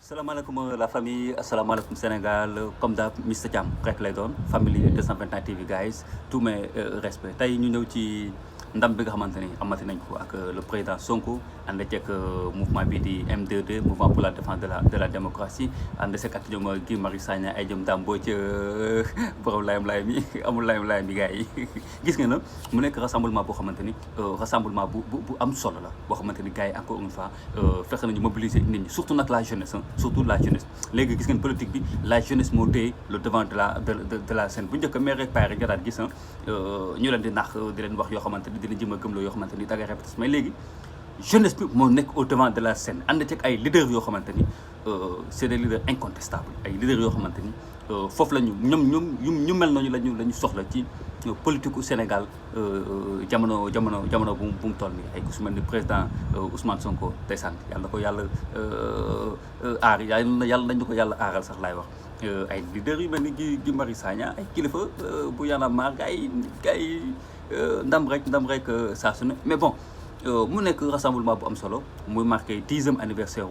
salaamaaleykum la famille asalaamaaleykum Sénégal comme d'hab Mister Thiam rek lay doon famille 221 TV guys tous mes respects tey ñu ñëw ci ndam bi nga xamante ni amati nañ ko ak le président Sonko ànd ceeg mouvement bii di M22 mouvement pour la défense de la démocratie ànd seeg ak ñoom Guy Marius Sagna ay jëm dàmboo ca borom layam mi amul layam mi gars yi gis nga na mu nekk rassemblement boo xamante ni rassemblement bu am solo la boo xamante ni gars yi encore une fois fexe nañu mobiliser nit ñi surtout nag la jeunesse surtout la jeunesse léegi gis ngeen politique bi la jeunesse moo téye le devant de la scène bu njëkk mais rek pare nga daal gis ñu leen di nax di leen wax yoo xamante ni dina jëm a gëmloo yoo xamante ni da ngay répété mais léegi jeunesse bi moo nekk au devant de la scène ànd ceeg ay leaders yoo xamante ni c'est des leaders incontestables ay leaders yoo xamante ni foofu la ñu ñu mel noonu la ñu soxla ci politique u Sénégal jamono bu mu toll nii ay ku su mel ni président Ousmane Sonko ndeysaan yàlla na ko yàlla aar yàlla nañu ko yàlla aaral sax laay wax ay leaders yu mel ni Guy Marius Sagna ay kilifa bu Y'en a marre gars yi ndam rek saa su ne mais bon mu nekk rassemblement bu am solo muy marqué 10e anniversaire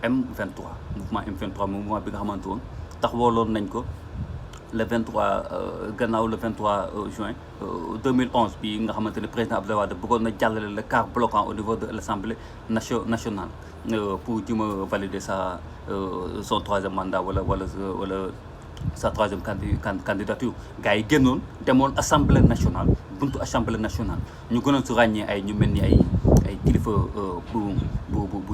M23 mouvement M23 mouvement bi nga xamante woon taxawaloon nañ ko le 23 gannaaw le 23 juin 2011 bi nga xamante ne président Abdoulaye Wade bëggoon na jàllale le quart bloquant au niveau de l'Assemblée nationale pour jëm valider son troisième mandat wala sa troisième candidature gars yi génnoon demoon assemblée nationale buntu assemblée nationale ñu gënoon su ràññee ay ñu mel ni ay kilifa bu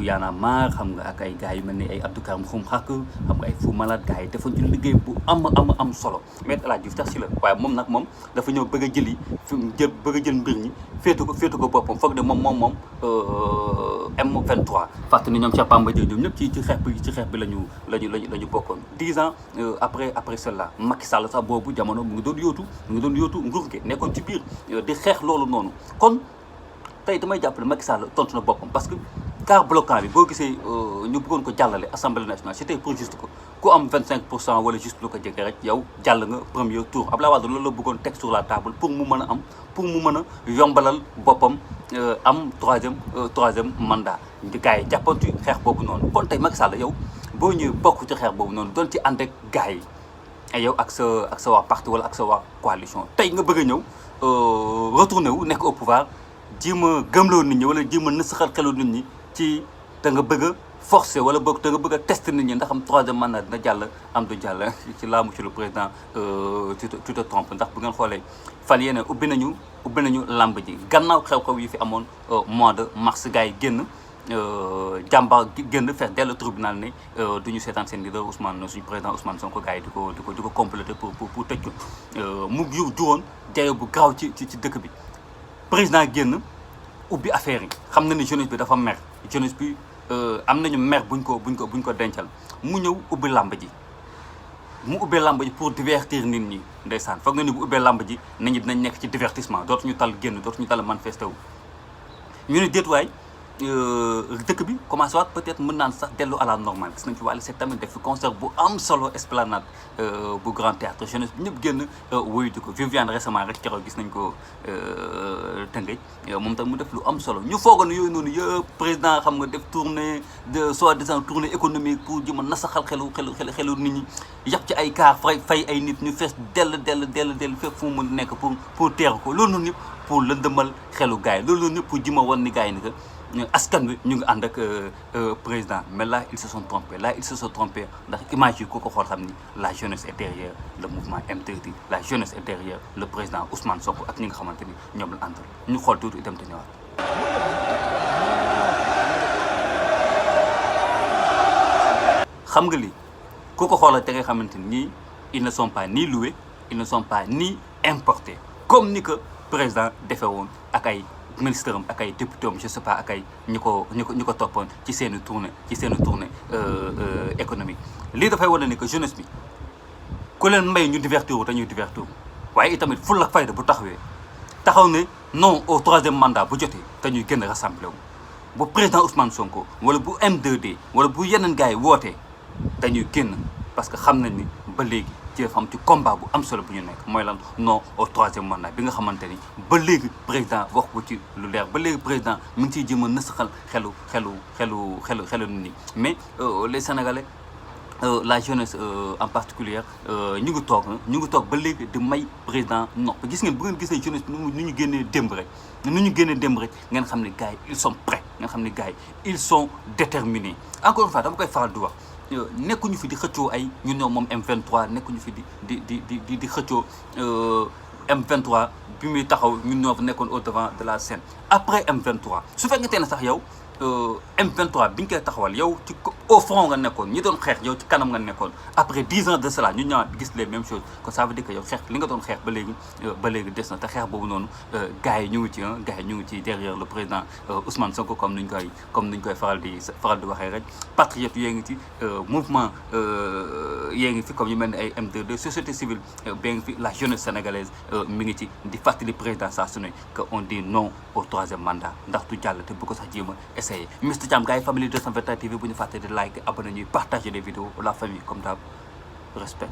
Y'en a marre xam nga ak ay gars yu mel ni ay Abdou Karim Xrum Xax xam nga ay Fou Malade gars yi defoon ci liggéey bu am solo mais El Hadj Diouf tax si la waaye moom dafa ñëw bëgg a jël mbir ñi féetu ko boppam foog de moom M23 fàttali ñoom Cheikh Bamba Dièye ñoom ñëpp ci xeex bi la ñu bokkoon 10 ans après cela Macky Sall sax boobu jamono mu ngi doon yóotu nguur gi nekkoon ci biir di xeex loolu noonu kon tey damay jàppale Macky Sall tontu na boppam parce que quart bloquant bi boo gisee ñu bëggoon ko jàllale assemblée nationale c'était pour juste que ku am 25% wala juste lu ko jege rek yow jàll nga premier tour Abdoulaye Wade loolu la bëggoon teg sur la table pour mu mën a yombalal boppam am troisième mandat gars yi jàppoon ci xeex boobu noonu kon tey Macky Sall yow boo ñëwee bokk ci xeex boobu noonu doon ci ànd ak gars yi yow ak sa waa parti wala ak sa waa coalition tey nga bëgg a ñëw retourner wu nekk au pouvoir ji ma gëmloo nit ñi wala ji ma nësaxal xelu nit ñi ci te nga bëgg a forcer wala boog te nga bëgg a tester nit ñi ndax am troisième mandat dina jàll am du jàll ci la monsieur le président tu te trompes ndax bu ngeen xoolee fan yéene ubbi nañu lamb ji gannaaw xew-xew yi fi amoon mois de mars gars yi génn jàmbaar génn fees dellu tribunal ne du ñu seetaan seen leader suñu président Ousmane Sonko gars yi di ko compléter pour tëj ko mu juróon jayo bu gaaw ci dëkk bi président génn ubbi affaire yi xam na ni jeunesse bi dafa mer jeunesse bi am nañu mer buñ ko dencal mu ñëw ubbi làmb ji mu ubbee làmb ji pour divertir nit ñi ndeysaan foog na ni bu ubbee làmb ji nit ñi dinañ nekk ci divertissement dootuñu tal génn dootuñu tal manifesté wu ñu ne déet waay dëkk bi commencé waat peut-être mën naan sax dellu à la normale gis nañ fi Wally Seck tamit def fi concert bu am solo esplanade bu Grand Théâtre jeunesse bi ñëpp génn wuyu ko Viviane récemment rek keroog gis nañ ko Tëngéej moom tam mu def lu am solo ñu foogoon yooyu noonu yëpp président xam nga def tournée de soi-disant tournée économique pour ji ma nasaxal xelu nit ñi yàpp ci ay car fay ay nit ñu fees dell fépp fu mu mën nekk pour teeru ko loolu noonu yëpp pour lëndëmal xelu gars yi loolu noonu yëpp pour ji ma wan ni gars yi ni que askan wi ñu ngi ànd ak président mais là ils se sont trompés ndax image yi ku ko xool xam ni la jeunesse est derrière le mouvement M22 la jeunesse est derrière le président Ousmane Sonko ak ñi nga xamante ni ñoom la àndal ñu xool tuuti itam te ñëwaat. xam nga li ku ko xoolal te nga xamante ni ils ne sont pas ni loués ils ne sont pas ni importés comme ni que président defee woon ak ay ministre am ak ay député am je sais pas ak ay ñu ko toppoon ci seen i tournée économique lii dafay wane ni que jeunesse bi ku leen may ñu divertir te ñuy divertir waaye itamit fulla ak fayda bu taxaw ne non au troisième mandat bu jotee te ñuy gën a rassemblé wu bu président Ousmane Sonko wala bu M2D wala bu yeneen gars yi wootee dañuy génn parce que xam nañ ni ba léegi ci dafa am ci combat bu am solo bu ñu nekk mooy lan non au troisième mandat bi nga xamante ni ba léegi président wax ko ci lu leer ba léegi président mi ngi ciy jéem a nësaxal xelu nit ñi mais les Sénégalais la jeunesse en particulier ñu ngi toog ba léegi di may président nopp gis ngeen bu ngeen gisee jeunesse bi nu ñu génnee démb rek ngeen xam ne gars yi ils sont prêts ngeen xam ne gars yi ils sont déterminés encore une fois dama koy faral di wax nekkuñu fi di xëccoo ay ñun ñoom moom M23 nekkuñu fi di xëccoo M23 bi muy taxaw ñun ñoo fa nekkoon au devant de la scène après M23 su fekkente ne sax yow M23 bi ñu koy taxawal yow ci au front nga nekkoon ñi doon xeex yow ci kanam nga nekkoon après 10 ans de cela ñu ñëwaat gis les mêmes choses que ça veut dire que yow xeex li nga doon xeex ba léegi des na te xeex boobu noonu gars yi ñu ngi ci derrière le président Ousmane Sonko comme niñ koy faral di waxee rek patriote yee ngi ci mouvement yee ngi fi comme yu mel ni ay M22 société civile bee ngi fi la jeunesse sénégalaise mi ngi ci di fàttali président saa su ne que on dit non au troisième mandat ndax du jàll te bu ko sax jéem a essayé Mister Thiam gars yi famille 221 TV bu ñu fàtte di like abonné ñuy partager des vidéos la famille comme d'hab respect